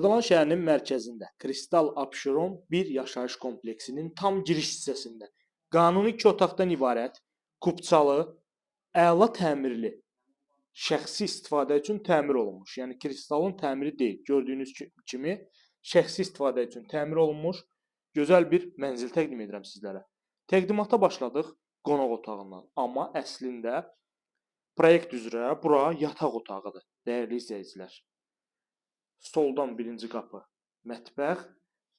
Xırdalan şəhərinin mərkəzində Kristal Abşeron bir yaşayış kompleksinin tam giriş hissəsində qanuni 2 otaqdan ibarət, kupçalı, əla təmirli, şəxsi istifadə üçün təmir olunmuş. Yəni kristalın təmiri deyil. Gördüyünüz kimi şəxsi istifadə üçün təmir olunmuş gözəl bir mənzil təqdim edirəm sizlərə. Təqdimata başladıq qonaq otağından, amma əslində proyekt üzrə bura yataq otağıdır, dəyərli izləyicilər. Soldan birinci qapı mətbəx,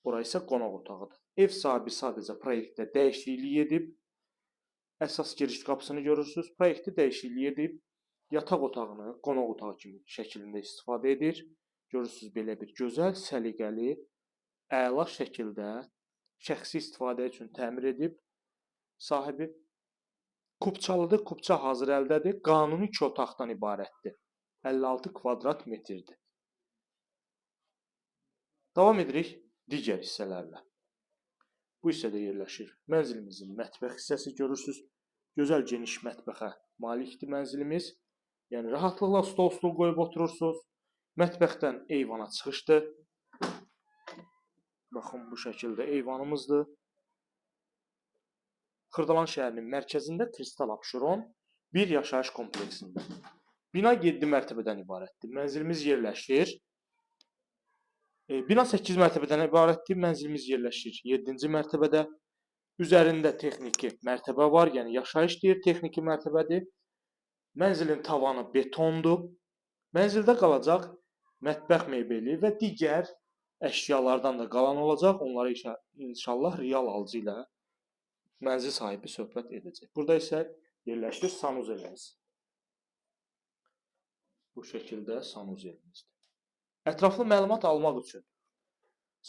bura isə qonaq otağıdır. Ev sahibi sadəcə proyektdə dəyişiklik edib, əsas giriş qapısını görürsünüz. Proyektdə dəyişiklik edib, yataq otağını qonaq otağı kimi şəklində istifadə edir. Görürsünüz, belə bir gözəl, səliqəli, əla şəkildə şəxsi istifadə üçün təmir edib sahibi. Kupçalıdır, kupça hazır əldədir. Qanuni 2 otaqdan ibarətdir. 56 kvadrat metrdir. Davam edirik digər hissələrlə. Bu hissədə yerləşir mənzilimizin mətbəx hissəsi, görürsünüz. Gözəl geniş mətbəxə malikdir mənzilimiz. Yəni rahatlıqla stol stul qoyub oturursunuz. Mətbəxdən eyvana çıxışdır. Baxın, bu şəkildə eyvanımızdır. Xırdalan şəhərinin mərkəzində Kristal Abşeron bir yaşayış kompleksində. Bina 7 mərtəbədən ibarətdir. Mənzilimiz yerləşir. Bina 8 mərtəbədən ibarətdir. Mənzilimiz yerləşir 7-ci mərtəbədə. Üzərində texniki mərtəbə var, yəni yaşayış deyir, texniki mərtəbədir. Mənzilin tavanı betondur. Mənzildə qalacaq mətbəx mebeli və digər əşyalardan da qalan olacaq. Onları inşallah real alıcı ilə mənzil sahibi söhbət edəcək. Burada isə yerləşir sanuzelimiz. Bu şəkildə sanuzelimizdir. Ətraflı məlumat almaq üçün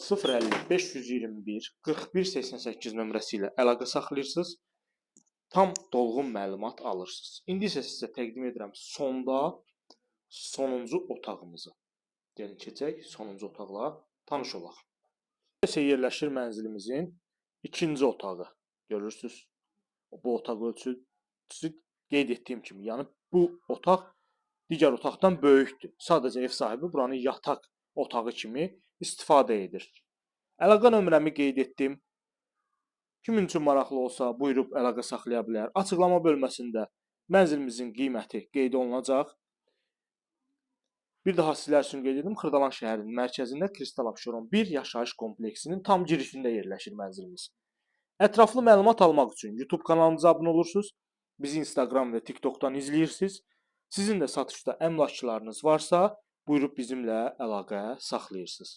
050 521 41 88 nömrəsi ilə əlaqə saxlayırsınız. Tam dolğun məlumat alırsınız. İndi isə sizə təqdim edirəm sonda sonuncu otağımızı. Gəlin keçək sonuncu otaqla tanış olaq. Burada isə yerləşir mənzilimizin ikinci otağı. Görürsünüz. Bu otaq ölçüsü qeyd etdiyim kimi, yəni bu otaq digər otaqdan böyükdür. Sadəcə ev sahibi buranı yataq otağı kimi istifadə edir. Əlaqə nömrəmi qeyd etdim. Kimin üçün maraqlı olsa buyurub əlaqə saxlaya bilər. Açıqlama bölməsində mənzilimizin qiyməti qeyd olunacaq. Bir daha sizlər üçün qeyd edim, Xırdalan şəhərinin mərkəzində Kristal Abşeron 1 yaşayış kompleksinin tam girişində yerləşir mənzilimiz. Ətraflı məlumat almaq üçün YouTube kanalımıza abunə olursunuz. Bizi Instagram və TikTokdan izləyirsiniz. Sizin də satışda əmlakçılarınız varsa, buyurub bizimlə əlaqə saxlayırsınız.